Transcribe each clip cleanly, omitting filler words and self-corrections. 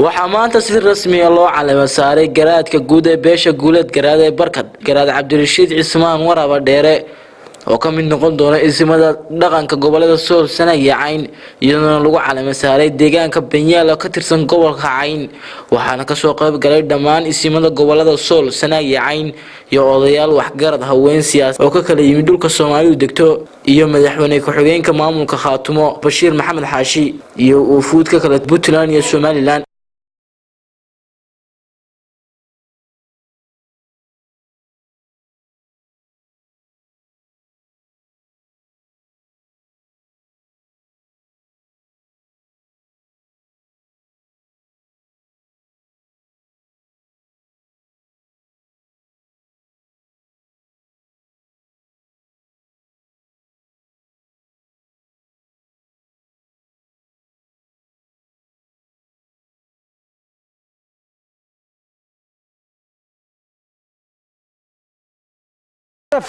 Waxaa maanta si rasmi ah loo calamo saaray garaadka guud ee beesha Guuleed Garaad ee Barkad, Garaad Cabdirashiid Cismaan Waraba Dheere, oo ka mid noqon doona isimada dhaqanka gobolada Sool, Sanaag iyo Cayn, iyadoona lagu calamo saaray deegaanka Banyaal oo ka tirsan gobolka Cayn. Waxaana kasoo qayb galay dhammaan isimada gobolada Sool, Sanaag iyo Cayn iyo odayaal, waxgarad, haween, siyaas oo ka kala yimid dhulka Soomaalidu degto, iyo madaxweyne ku-xigeenka maamulka Khaatumo Bashiir Maxamed Xaashi, iyo wufuud ka kale Puntland iyo Somaliland.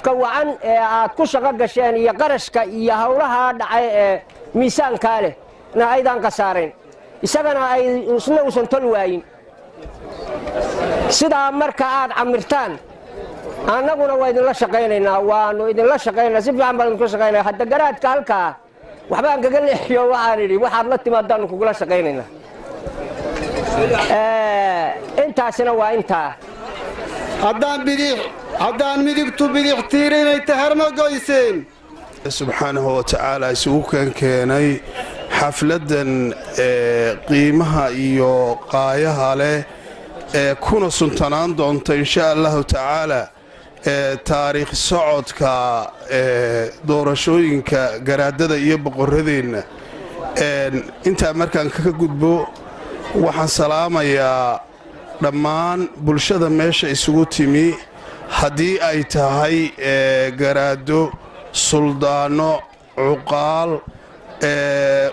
Ka wacan ee aad ku shaqo gasheen iyo qarashka iyo howlaha dhacay ee miisaankaa leh na aydaan khasaarayn, isagana ay isna uusan tol waayin. Sidaa marka aad camirtaan, annaguna waa idinla shaqaynaynaa, waanu idinla shaqaynaa, si fiican baan idinka shaqaynaya. Hadda garaadka halkaa waxbaan kaga leexiyo, waxaan idhi waxaad la timaadaanu kugula shaqaynaynaa. Intaasina waa intaa. Haddaan bidix, haddaan midigtu bidix tiirinay taharma goyseen. Subxaanahu wa tacaala isugu keenkeenay xafladdan ee qiimaha iyo qaayaha leh ee kuna suntanaan doonta, insha Allahu tacaala, ee taariikh socodka ee doorashooyinka garaadada iyo boqoradeenna. Intaa markaan kaga gudbo, waxaan salaamayaa dhammaan bulshada meesha isugu timi, haddii ay tahay garaado, suldaano, cuqaal,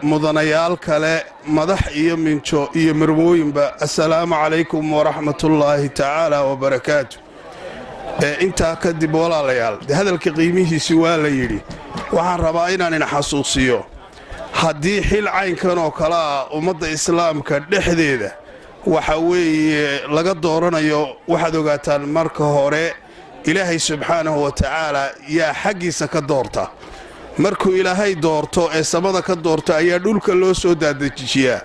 mudanayaal kale, madax iyo minjo iyo marwooyinba. Assalaamu calaykum waraxmatullaahi tacaala wabarakaatu. Intaa kadib, walaalayaal, de hadalka qiimihiisi waa la yidhi. Waxaan rabaa inaan ina xasuusiyo, haddii xil caynkan oo kale ah ummadda islaamka dhexdeeda waxa weeye laga dooranayo, waxaad ogaataan marka hore Ilaahay subxaanahu wa tacaala yaa xaggiisa ka doorta. Markuu Ilaahay doorto ee samada ka doorto ayaa dhulka loo soo daadajijiyaa.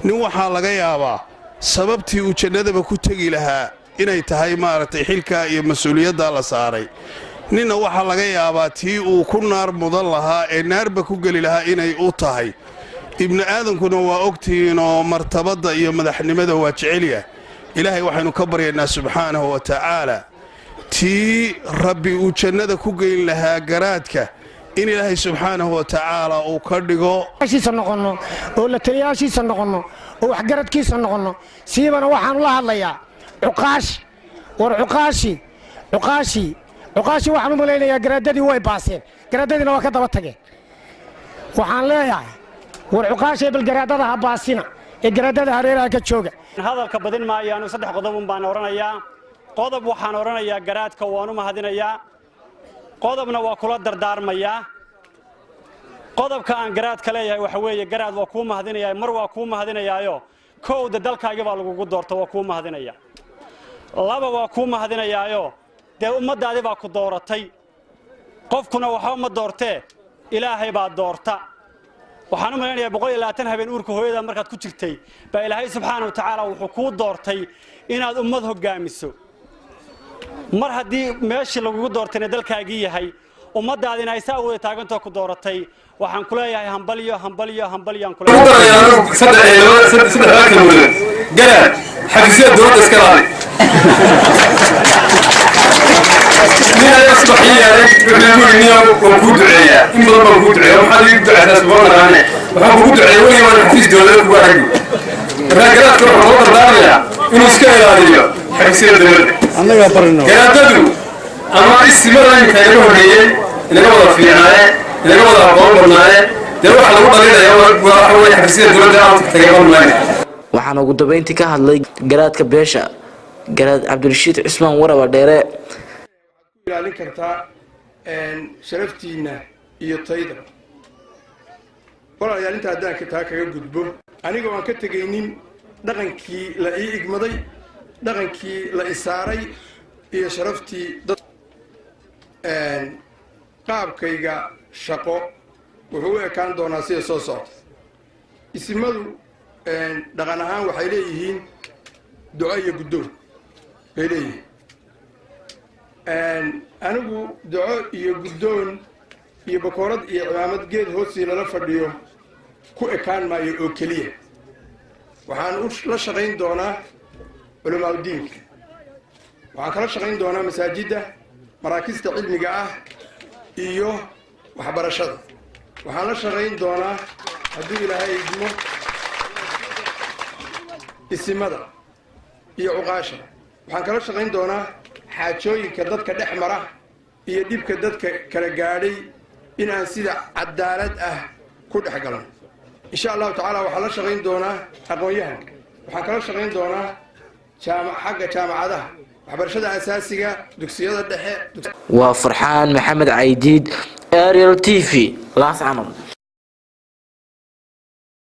Nin waxaa laga yaabaa sababtii uu jannadaba ku tegi lahaa inay tahay, maaragtay, xilkaa iyo mas-uuliyaddaa la saaray. Ninna waxaa laga yaabaa tii uu ku naar mudan lahaa ee naarba ku geli lahaa inay u tahay. Ibni aadankuna waa ogtihiin oo martabadda iyo madaxnimada waa jecelyahay. Ilaahay waxaynu ka baryaynaa subxaanahu wa tacaala tii Rabbi uu jannada ku geyn lahaa garaadka in Ilaahay subxaanahu wa tacaala uu ka dhigo. Shiisa noqonno oo la taliyaashiisa noqonno oo waxgaradkiisa noqonno. Siibana waxaanu la hadlayaa cuqaash. War cuqaashi, cuqaashi, cuqaashi, waxaan u malaynayaa garaadadii way baaseen, garaadadiina waa ka daba tageen. Waxaan leeyahay, war cuqaashay, bal garaadada ha baasina ee garaadada hareeraha ka jooga. Hadalka badin maayaanu, saddex qodobun baan odhanayaa. Qodob waxaan odhanayaa, garaadka waan u mahadinayaa. Qodobna waa kula dardaarmayaa. Qodobka aan garaadka leeyahay waxa weeye, garaad, waa kuu mahadinayaa. Mar waa kuu mahadinayaayo, kowda dalkaagi baa lagugu doorto, waa kuu mahadinaya. Laba, waa kuu mahadinayaayo, dee ummaddaadi baa ku dooratay. Qofkuna waxba ma doortee, Ilaahay baa doorta. Waxaan u malaynayaa 120 habeen uurka hooyada markaad ku jirtay baa Ilaahay subxaana wa tacaala wuxuu kuu doortay inaad ummad hoggaamiso. Mar haddii meeshii lagugu doortayna dalkaagii yahay, ummaddaadina ay saa wada taagantoo ku dooratay, waxaan ku leeyahay hambalyo, hambalyo, hambalyaan ku Saddexdaa kelmadood, garaad, xafiisyada dowladda iska laali. Nin ayaa subax ii yeeray, wuxuu igu yidhi: "Niyow, waan kuu duceeyaa, in badan baan kuu duceeya. Maxaad iigu duceysaa?" Subaa naqaane. "Waxaan kugu duceeya weligii baan xafiis dowladeed kugu aragi." Markaa garaadka waxaa loo dardaarmayaa inuu iska ilaaliyo xafiisyada dowladda. Garaadadu ama isimada imika inaga horreeyey, inaga wada fiicnaaye, inaga wada aqoon badnaaye, dee waxa lagu dhalinaya waxa weye xafiisyada dowladda aan tagay mayno. Waxaana ugu dambeyntii ka hadlay garaadka beesha, Garaad Cabdirashiid Cismaan Waraba Dheere. Ilaalin kartaa sharaftiinna iyo tayda. Walaalayaal, inta haddaan taa kaga gudbo, aniga waan ka tegaynin. Dhaqankii la ii igmaday, dhaqankii la isaaray iyo sharaftii dad. Qaabkayga shaqo wuxuu u ekaan doonaa sida soo socta. Isimadu dhaqan ahaan waxay leeyihiin duco iyo guddoon bay leeyihiin. Anigu duco iyo guddoon iyo bakoorad iyo cimaamad geed hoostii lala fadhiyo ku ekaan maayo oo keliya. Waxaan la shaqayn doonaa culamaauddiinka, waxaan kala shaqayn doonaa masaajidda, maraakista cilmiga ah iyo waxbarashada. Waxaan la shaqayn doonaa, hadduu Ilaahay idmo, isimada iyo cuqaasha. Waxaan kala shaqayn doonaa xaajooyinka dadka dhex mara iyo dhibka dadka kala gaadhay in aan sida cadaalad ah ku dhex galan, insha Allahu tacaala. Waxaan la shaqayn doonaa aqoon-yahanka. Waxaan kala shaqayn doonaa xagga jaamacadaha, waxbarashada asaasiga, dugsiyada dhexe. Waa Farxaan Maxamed Caydiid, Ariel TV, Laascanood.